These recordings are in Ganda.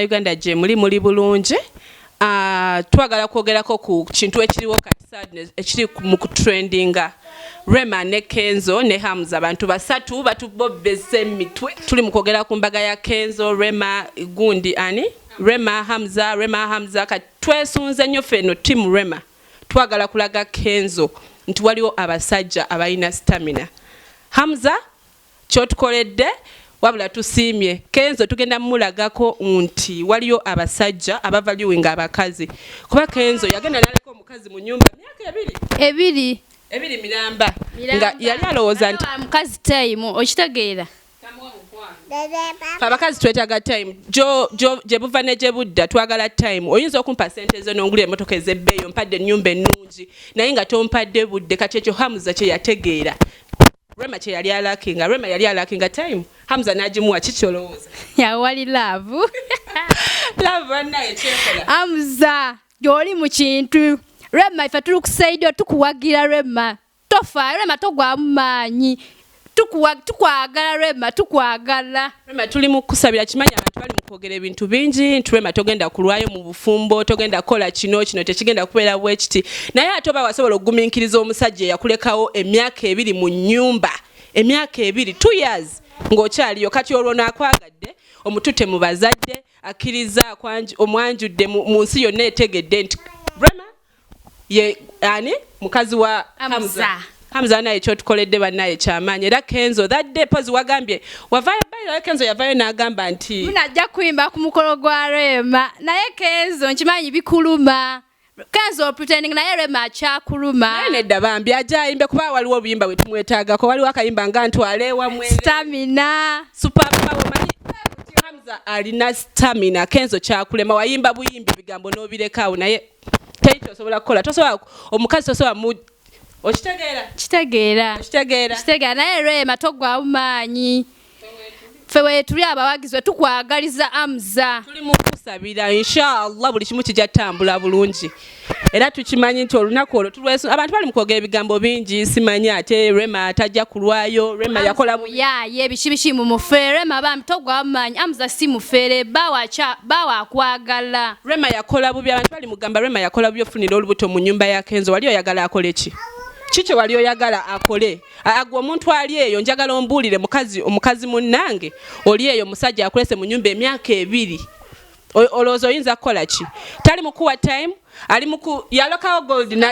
Uganda gye muli, muli bulungi. Twagala kwogerako ku kintu ekiriwo kati, sadness ekiri mu kutrendinga, Rema ne Kenzo ne Hamza. Abantu basatu batubobeza emitwe. Tuli mu kwogera ku mbaga ya Kenzo, Rema, gundi ani, Rema, Hamza, Rema, Hamza. Kati twesunze nnyo ffeno team Rema. Twagala kulaga Kenzo nti waliwo abasajja abalina stamina. Hamza, kyotukoledde wabula tusiimye. Kenzo tugenda mumulagako nti waliyo abasajja abavaluinga abakazi, kuba Kenzo yagenda naleka omukazi mu nyumba myaka 2. 2. 2 miramba, nga yali alowooza nti mukazi time, okitegeera? Fe abakazi twetaaga time. Gye buva ne gye budda twagala time. Oyinza okumpa sente zo nongula emotoka ez'ebbeeyo, mpadde ennyumba ennungi, naye nga tompadde budde. Kati ekyo Hamza kye yategeera, Rema kye yali alackinga. Rema yali alackinga time, Hamza n'agimuwa. Kikyolowooza? Yawali love. Love bannaye kyekola. Hamza, gy'oli mu kintu. Rema, ife tuli ku side, tukuwagira. Rema, tofa. Rema, togwamu maanyi. Tukwagala Rema, tukwagala. Rema, tuli mu kusabira. Kimanyi abantu bali mu kwogera ebintu bingi nti Rema togenda kulwayo mu bufumbo, togenda kukola kino, kino tekigenda kubeera bwe kiti, naye ate oba wasobola okugumiikiriza omusajja eyakulekawo emyaka 2 mu nnyumba, emyaka 2, 2 years ng'okyaliyo, kati olwo naakwagadde, omutute mu bazadde, akkiriza, omwanjudde mu nsi yonna etegedde nti Rema ye ani, mukazi wa Hamza. Hamza. Hamza naye kyotukoledde bannaye kyamaanyi. Era Kenzo, that day pozi wagambye wavaayo bayirayo, Kenzo yavaayo n'agamba nti Munajja kuyimba ku mukolo gwa Rema, naye Kenzo nkimanyi bikuluma. Kenzo pretending, naye Rema akyakuluma. Naye nedda bambi, ajja ayimbe, kuba waliwo obuyimba bwe tumwetaagako. Waliwo akayimba nga ntwale ewamwe. Stamina. Super power. Manyi Hamza alina stamina. Kenzo kyakulema, wayimba buyimbi, ebigambo n'obirekaawo, naye teri kyosobola kukola. Tosobola omukazi, tosobola mu, okitegeera? Kitegeera. Okitegeera? Kitegeera, naye Rema togwamu maanyi. Ffe weetuli abawagizi, we tukwagaliza Hamza. Tuli mu kusabira, inshallah buli kimu kijja tutambula bulungi. Era tukimanyi nti olunaku olwo tulwesu. Abantu bali mu kwogera ebigambo bingi, simanyi ate Rema tajja kulwayo, Rema yakola Yaaye biki biki mu mufeere. Rema bambi togwamu maanyi. Hamza si mufeere, bawa akwagala. Rema yakola bubi. Abantu bali mugamba Rema yakola bubi ofunira olubuto mu nyumba ya Kenzo. Wali oyagala akole ki? Kikyo wali oyagala akole? Agwe omuntu ali eyo, njagala ombuulire, mukazi, omukazi munnange oli eyo, omusajja akulese mu nyumba emyaka 2, olowooza oyinza kukola ki? Tali mukuwa time, ali muku yalokawo gold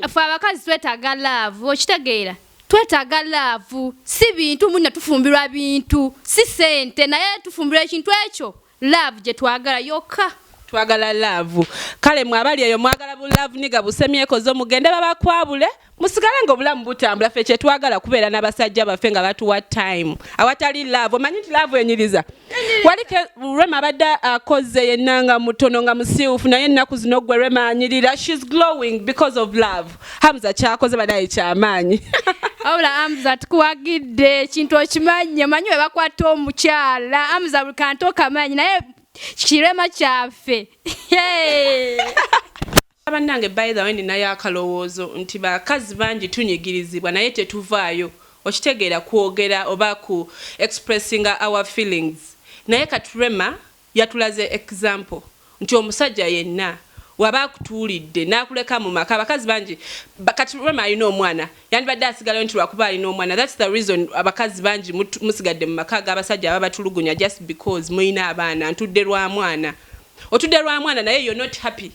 Ffe abakazi twetaaga love, okitegeera? Twetaaga love, si bintu. Munna tufumbirwa bintu, si sente, naye tufumbirwa ekintu ekyo love gye twagala yokka. Twagala love. Kale mwe abali eyo mwagala bu love niga busemyekozo, mugende babakwabule, musigale nga obulamu butambula. Ffe kyetwagala kubeera n'abasajja baffe nga batuwa time, awatali love. Omanyi nti love enyiriza. Wali Rema abadde akoze yenna nga mutono, nga musiiwufu, naye ennaku zino gwe Rema anyirira. She's glowing because of love. Hamza kyakoze banaye kyamaanyi. Wabula Hamza, tukuwagidde. Ekintu okimanyi, omanyi we bakwata omukyala. Hamza, buli kantu okamanyi, naye kirema kyaffe. Bannange, by the way, ninayo akalowoozo nti bakazi bangi tunyigirizibwa, naye tetuvaayo, okitegeera, kwogera oba ku expressinga our feelings. Naye kati Rema yatulaze example nti omusajja yenna waba akutuulidde n'akuleka mu maka, abakazi bangi kati Rema alina omwana, yandibadde asigalayo nti lwakuba alina omwana. That's the reason abakazi bangi musigadde mu maka g'abasajja ababatulugunya, just because mulina abaana. Ntudde lwa mwana, otudde lwa mwana, naye you're not happy,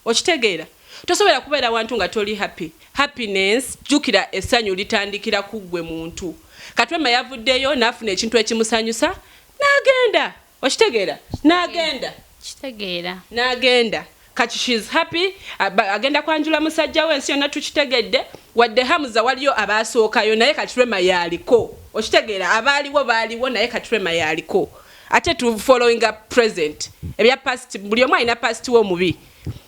okitegeera? Tosobola kubeera wantu nga toli happy. Happiness, jjukira essanyu litandikira ku ggwe muntu. Kati Rema yavuddeyo n'afuna ekintu ekimusanyusa n'agenda, okitegeera? N'agenda. Kitegeera. N'agenda. Kati she's happy. Agenda kwanjula musajja we, ensi yonna tukitegedde. Wadde Hamza waliyo abaasookayo, naye kati Rema yaliko, okitegeera? Abaaliwo baaliwo, naye kati Rema yaliko. Ate tu following up present, ebya past, buli omu alina past we omubi.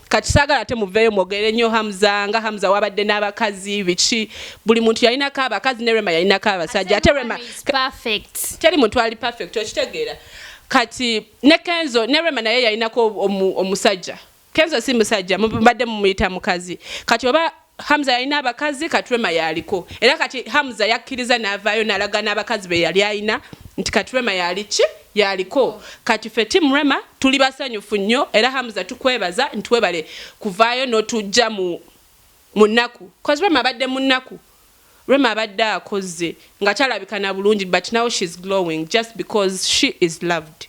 Kati saagala ate muveeyo mwogere nnyo Hamza, nga Hamza wabadde n'abakazi biki. Buli muntu yalinako abakazi, ne Rema yalinako abasajja. Ate Rema Is perfect. Teri muntu ali perfect, okitegeera? Kati ne Kenzo ne Rema naye yalinako omusajja. Kenzo si musajja, mubadde mumuyita mukazi. Kati oba Hamza yalina abakazi, kati Rema yaliko era. Kati Hamza yakkiriza n'avaayo n'alaga n'abakazi be yali alina nti kati Rema yali ki? Yaliko kati ffe Team Rema tuli basanyufu nnyo. Era Hamza, tukwebaza nti webale kuvaayo n'otujja mu nnaku, 'cause Rema abadde mu nnaku. Rema abadde akoze nga kyalabika na bulungi, but now she's glowing just because she is loved.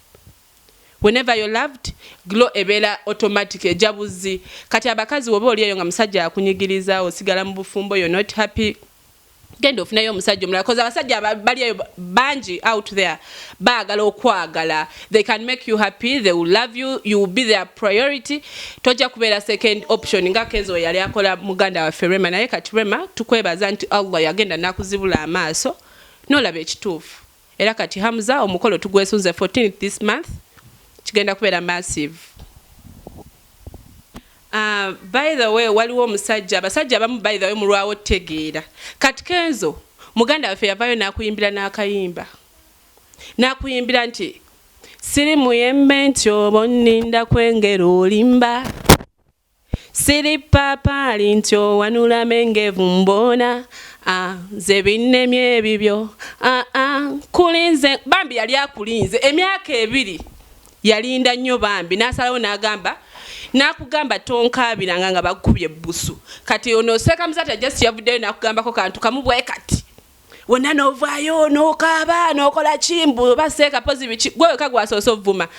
Whenever you're loved, glow ebeera automatic, ejja buzi. Kati abakazi, woba oli eyo nga musajja akunyigiriza, osigala mu bufumbo, you're not happy, genda ofunayo omusajja omulala, 'cause abasajja bali eyo bangi out there baagala okwagala. They can make you happy, they will love you, you will be their priority. Tojja kubeera second option nga Kenzo yali akola muganda waffe Rema. Naye kati Rema, tukwebaza nti Allah yagenda n'akuzibula amaaso n'olaba ekituufu. Era kati Hamza, omukolo tugwesunze 14 this month, kigenda kubeera massive. By the way, waliwo omusajja, abasajja abamu, by the way, mulwawo tegeera. Kati Kenzo muganda waffe yavaayo n'akuyimbira n'akayimba, n'akuyimbira nti siri muyembe nti oba onninda kwengera olimba, siri paapaali nti owanula mengevu mbona. Ah, nze binnemye ebibyo. Ah, ah, kulinze bambi, yali akulinze emyaka 2, yalinda nnyo bambi, n'asalawo n'agamba, n'akugamba tonkaabiranga nga bakubye ebbusu. Kati ono Seeka Muzaata just yavuddeyo n'akugambako kantu kamu bwe kati, wonna n'ovaayo n'okaaba n'okola kimbu oba Seeka pozi biki, gwe weka gwasoose ovuma.